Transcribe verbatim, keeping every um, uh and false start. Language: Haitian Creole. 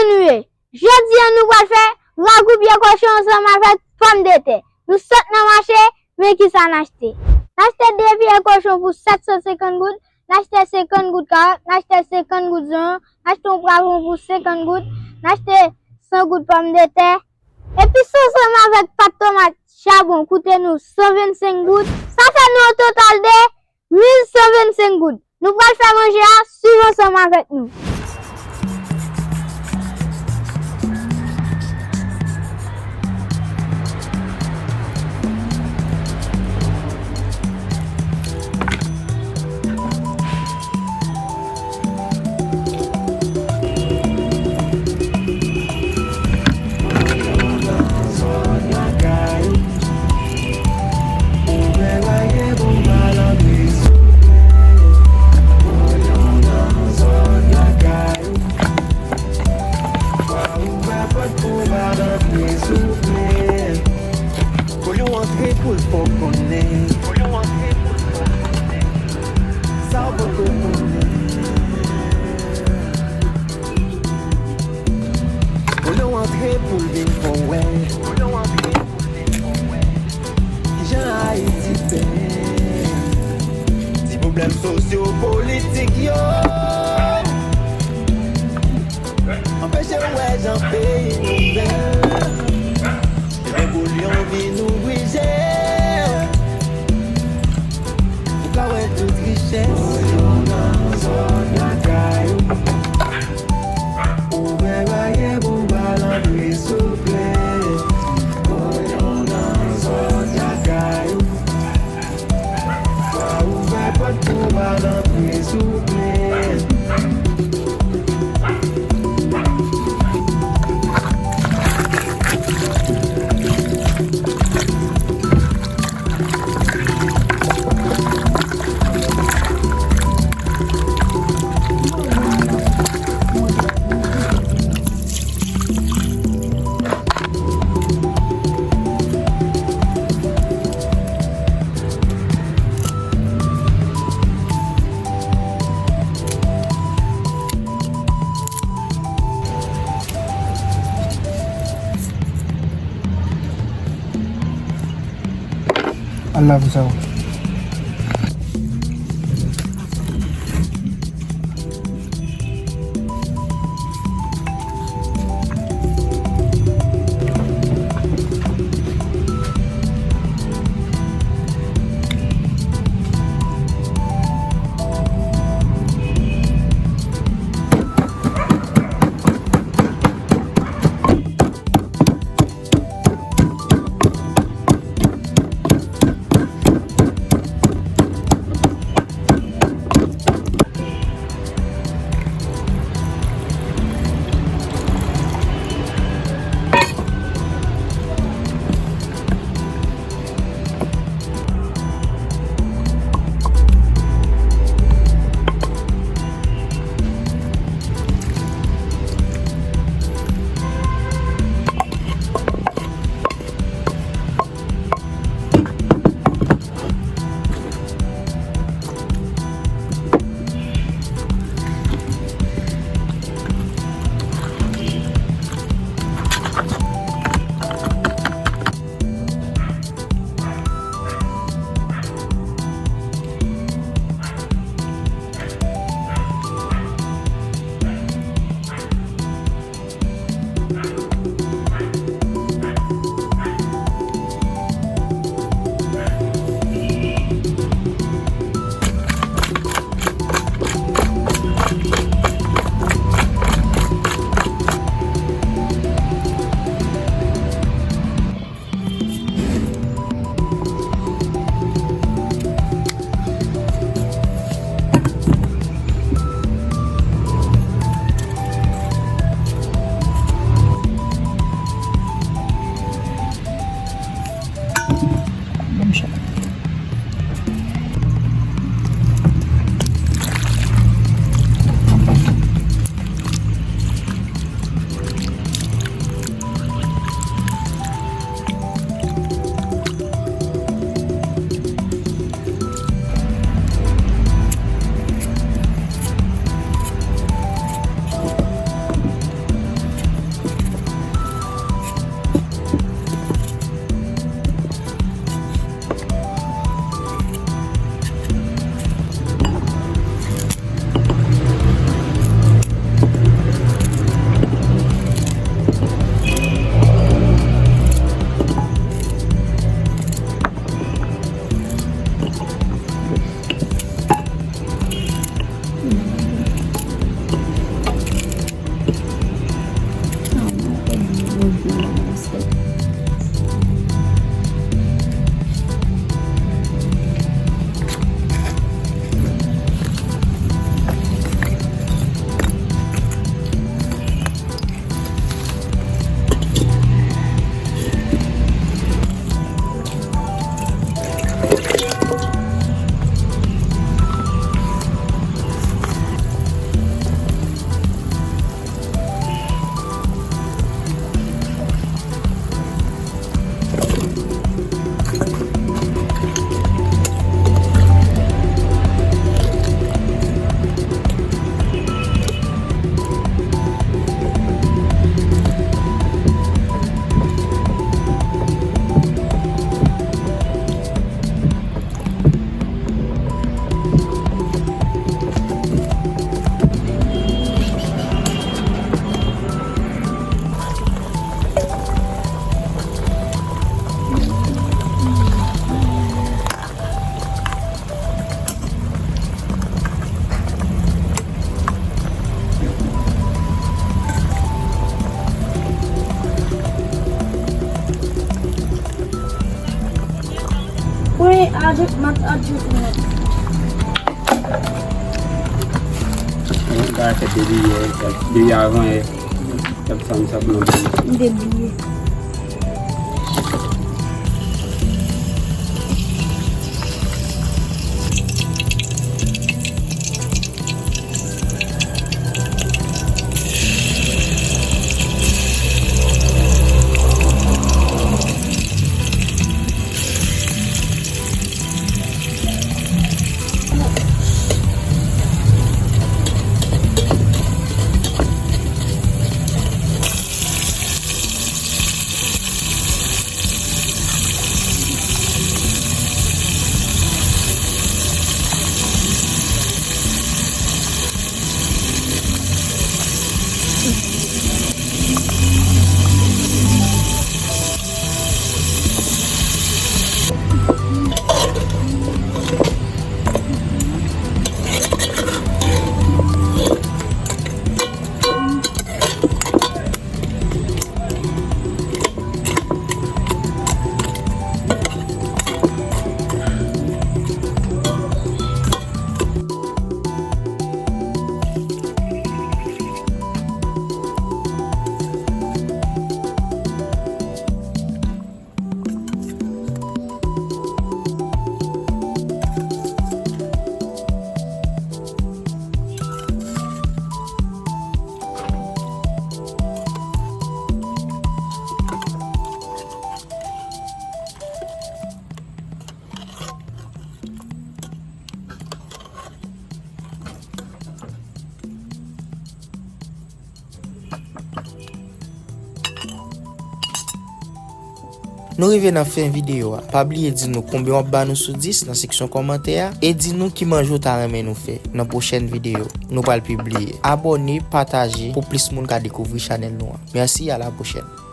Nou ye. Jodi a, nou pral fè ragou pye kochon ansanm avèk pòmdetè. Nou sot nan mache, men kisa n achte? N achte de pye kochon pou sèt san senkant goud, n achte senkant goud kawòt, n achte senkant goud zonyon, n achte yon pwavwon pou senkant goud, n achte san goud pòmdetè. Epis ansanm avèk pat tomat chabon koute nou san vennsenk goud. Sa fè nou yon total de mil san vennsenk goud. Nou pral fè manje a, swiv ansanm avèk nou. Kolyon antre pou l fè w konnen. Sa w poko konnen. Kolyon antre pou l vin fè w wè. Kijan Ayiti fè? Ti pwoblèm sosyo-politik yo anpeche w wè jan peyi nou bèl. Ebyen, pou Lyon vin oblije, ou ka wè tout richès. Lyon nan zòn lakay ou. Ouvè baryè pou m al antre souple. Lyon nan zòn lakay ou. Fò ou fè pòt pou m al antre souple. Al lave sa yo. Ajoute, mwen ajoute, mwen. Mwen ka fè depi yè, depi avan yè. Tap sa m sot nan m te bliye. Nou rive nan fen videyo a. Pa bliye di nou konbyen w ap ba nou sou dis nan seksyon kòmantè a e di nou ki manje w ta renmen nou fè nan pwochèn videyo nou pral pibliye. Abòne, pataje pou plis moun ka dekouvri chanèl nou an. Mèsi, a la pwochèn.